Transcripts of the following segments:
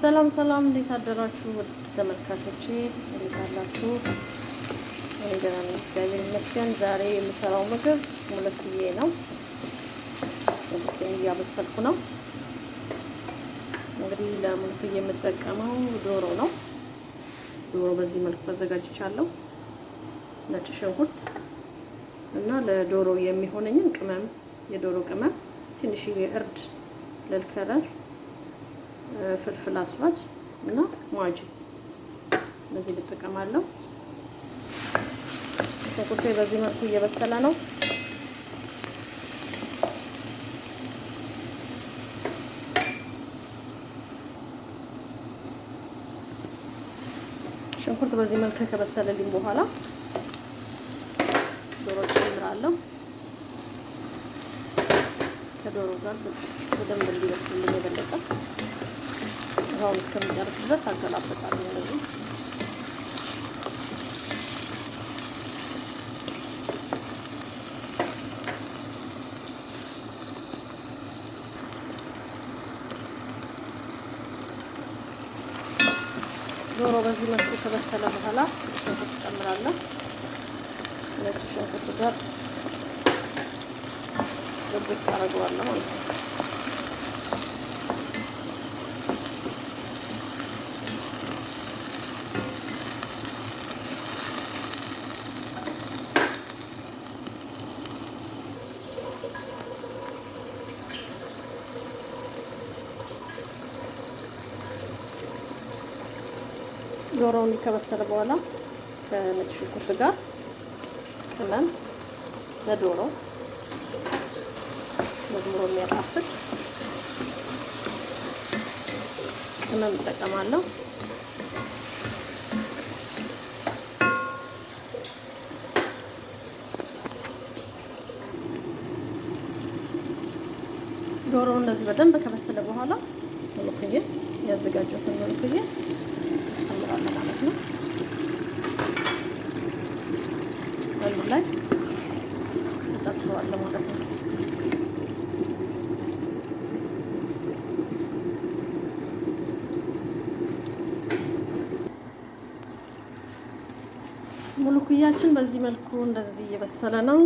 ሰላም ሰላም፣ እንዴት አደራችሁ ውድ ተመልካቾቼ? እንዴት አላችሁ? እኔ ደህና ነኝ፣ እግዚአብሔር ይመስገን። ዛሬ የምሰራው ምግብ ሙልክዬ ነው። ሙልክዬ እያበሰልኩ ነው። እንግዲህ ለሙልክዬ የምጠቀመው ዶሮ ነው። ዶሮ በዚህ መልኩ አዘጋጅቻለሁ። ነጭ ሽንኩርት እና ለዶሮ የሚሆነኝን ቅመም፣ የዶሮ ቅመም፣ ትንሽዬ እርድ ለል color፣ ፍልፍል አስዋድ እና ማጂ እነዚህ ልጠቀማለሁ። ሽንኩርቴ በዚህ መልኩ እየበሰለ ነው። ሽንኩርት በዚህ መልኩ ከበሰለልኝ በኋላ ዶሮ ጨምራለሁ። ከዶሮ ጋር በደንብ እንዲበስልልኝ የበለጠ ውሃውን እስከሚጨርስ ድረስ አገላብጣለሁ። እንደዚህ ዶሮ በዚህ መልኩ ከበሰለ በኋላ ሽንኩርት ጨምራለሁ። ነጭ ሽንኩርት ጋር ጥብስ አደርገዋለሁ ማለት ነው። ዶሮውን ከበሰለ በኋላ ከነጭ ሽንኩርት ጋር ቅመም ለዶሮ መዝሙሮ የሚያጣፍጥ ቅመም እጠቀማለሁ። ዶሮ እንደዚህ በደንብ ከበሰለ በኋላ ሙልክዬ ያዘጋጀሁትን ሙልክዬ ጨምራለሁ ማለት ነው። አንድ ላይ እጠብሰዋለሁ ማለት ነው። ሙልኩያችን በዚህ መልኩ እንደዚህ እየበሰለ ነው።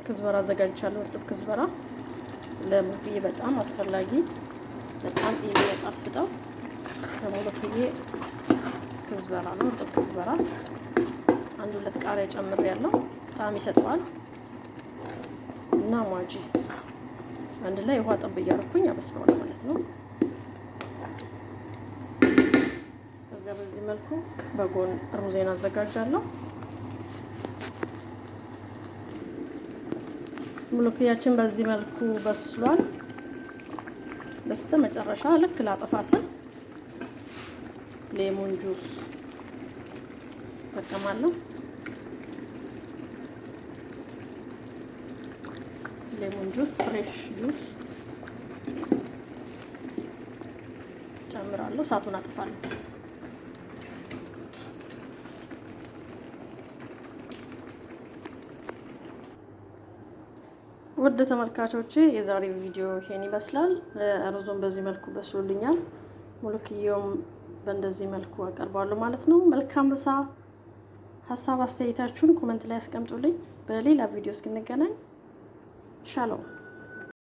ክዝበራ አዘጋጅቻለሁ። እርጥብ ክዝበራ ለሙልኩዬ በጣም አስፈላጊ፣ በጣም የሚያጣፍጠው ለሙልኩዬ ክዝበራ ነው። እርጥብ ክዝበራ አንድ ሁለት ቃሪያ ጨምሬያለሁ። ጣዕም ይሰጠዋል። እና ማጂ አንድ ላይ ውሃ ጠብ እያደረኩኝ አበስለዋለሁ ማለት ነው። ከዚያ በዚህ መልኩ በጎን ሩዜን አዘጋጃለሁ። ሙልክያችን በዚህ መልኩ በስሏል። በስተ መጨረሻ ልክ ላጠፋ ስል lemon juice እጠቀማለሁ። Lemon juice፣ fresh juice ጨምራለሁ። እሳቱን አጥፋለሁ። ውድ ተመልካቾቼ የዛሬው ቪዲዮ ይሄን ይመስላል። ሩዙን በዚህ መልኩ በስሎልኛል። ሙልክዬውም በእንደዚህ መልኩ አቀርባለሁ ማለት ነው። መልካም ምሳ። ሀሳብ አስተያየታችሁን comment ላይ አስቀምጡልኝ። በሌላ ቪዲዮ እስክንገናኝ ሻሎም።